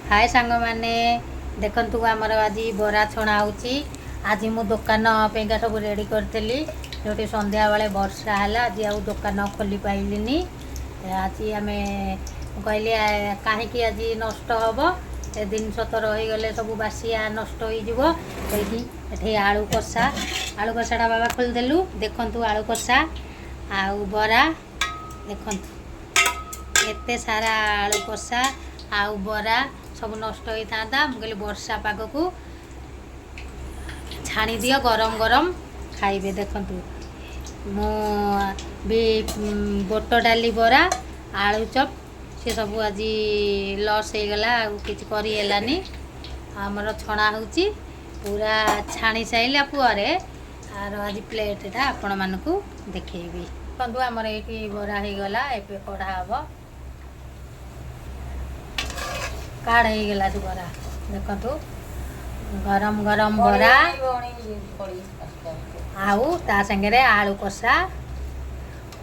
ହାଏ ସାଙ୍ଗମାନେ, ଦେଖନ୍ତୁ ଆମର ଆଜି ବରା ଛଣା ହେଉଛି। ଆଜି ମୁଁ ଦୋକାନ ପାଇଁକା ସବୁ ରେଡ଼ି କରିଥିଲି। ଯେଉଁଠି ସନ୍ଧ୍ୟାବେଳେ ବର୍ଷା ହେଲା, ଆଜି ଆଉ ଦୋକାନ ଖୋଲି ପାଇଲିନି। ଆଜି ଆମେ କହିଲି କାହିଁକି ଆଜି ନଷ୍ଟ ହେବ, ଏ ଜିନିଷ ତ ରହିଗଲେ ସବୁ ବାସିଆ ନଷ୍ଟ ହେଇଯିବ କହିକି ଏଠି ଆଳୁ କଷା, ଆଳୁ କଷାଟା ବାବା ଖୋଲିଦେଲୁ। ଦେଖନ୍ତୁ ଆଳୁ କଷା ଆଉ ବରା, ଦେଖନ୍ତୁ ଏତେ ସାରା ଆଳୁ କଷା ଆଉ ବରା ସବୁ ନଷ୍ଟ ହେଇଥାନ୍ତା। ମୁଁ କହିଲି ବର୍ଷା ପାଗକୁ ଛାଣି ଦିଅ, ଗରମ ଗରମ ଖାଇବେ। ଦେଖନ୍ତୁ ମୁଁ ବି ବୋଟ ଡାଲି ବରା, ଆଳୁ ଚପ୍ ସେ ସବୁ ଆଜି ଲସ୍ ହେଇଗଲା, ଆଉ କିଛି କରିହେଲାନି। ଆମର ଛଣା ହେଉଛି, ପୁରା ଛାଣି ସାରିଲା ପରେ ଆର ଆଜି ପ୍ଲେଟ୍ଟା ଆପଣମାନଙ୍କୁ ଦେଖେଇବି। ଦେଖନ୍ତୁ ଆମର ଏଇଠି ବରା ହେଇଗଲା, ଏବେ କଢ଼ା ହେବ। କାଢ଼ ହେଇଗଲା ସେ ବରା। ଦେଖନ୍ତୁ ଗରମ ଗରମ ବରା ଆଉ ତା ସାଙ୍ଗରେ ଆଳୁ କଷା।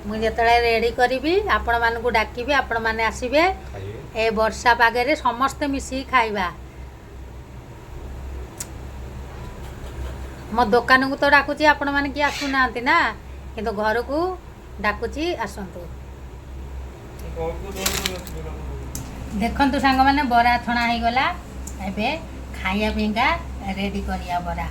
ମୁଁ ଯେତେବେଳେ ରେଡ଼ି କରିବି ଆପଣମାନଙ୍କୁ ଡାକିବି, ଆପଣମାନେ ଆସିବେ। ଏ ବର୍ଷା ପାଗରେ ସମସ୍ତେ ମିଶିକି ଖାଇବା। ମୋ ଦୋକାନକୁ ତ ଡାକୁଛି, ଆପଣମାନେ କିଏ ଆସୁନାହାନ୍ତି ନା, କିନ୍ତୁ ଘରକୁ ଡାକୁଛି, ଆସନ୍ତୁ। ଦେଖନ୍ତୁ ସାଙ୍ଗମାନେ, ବରା ଛଣା ହେଇଗଲା। ଏବେ ଖାଇବା ପାଇଁକା ରେଡ଼ି କରିବା ବରା।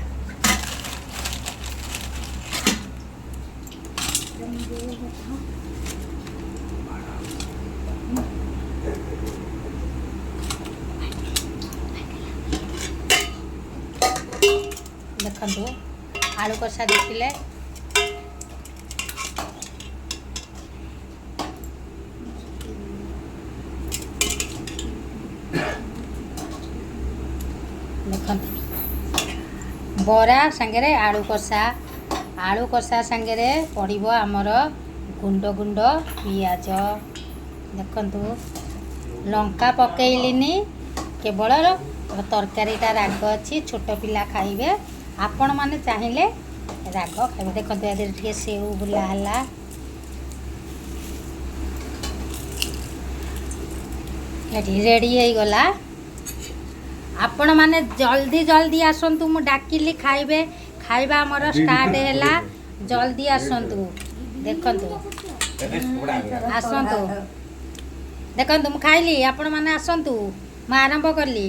ଦେଖନ୍ତୁ ଆଳୁ କଷା ଦେଖିଲେ, ଦେଖନ୍ତୁ ବରା ସାଙ୍ଗରେ ଆଳୁ କଷା, ଆଳୁ କଷା ସାଙ୍ଗରେ ପଡ଼ିବ ଆମର ଗୁଣ୍ଡ ଗୁଣ୍ଡ ପିଆଜ। ଦେଖନ୍ତୁ ଲଙ୍କା ପକେଇଲିନି, କେବଳ ତରକାରୀଟା ରାଗ ଅଛି, ଛୋଟ ପିଲା ଖାଇବେ। ଆପଣମାନେ ଚାହିଁଲେ ରାଗ ଖାଇବେ। ଦେଖନ୍ତୁ ୟା ଦେହରେ ଟିକେ ସେଉ ବୁଲା ହେଲା। ଏଠି ରେଡ଼ି ହେଇଗଲା। ଆପଣମାନେ ଜଲ୍ଦି ଜଲ୍ଦି ଆସନ୍ତୁ, ମୁଁ ଡାକିଲି ଖାଇବେ। ଖାଇବା ଆମର ଷ୍ଟାର୍ଟ ହେଲା, ଜଲ୍ଦି ଆସନ୍ତୁ। ଦେଖନ୍ତୁ ଆସନ୍ତୁ, ଦେଖନ୍ତୁ ମୁଁ ଖାଇଲି, ଆପଣମାନେ ଆସନ୍ତୁ। ମୁଁ ଆରମ୍ଭ କଲି।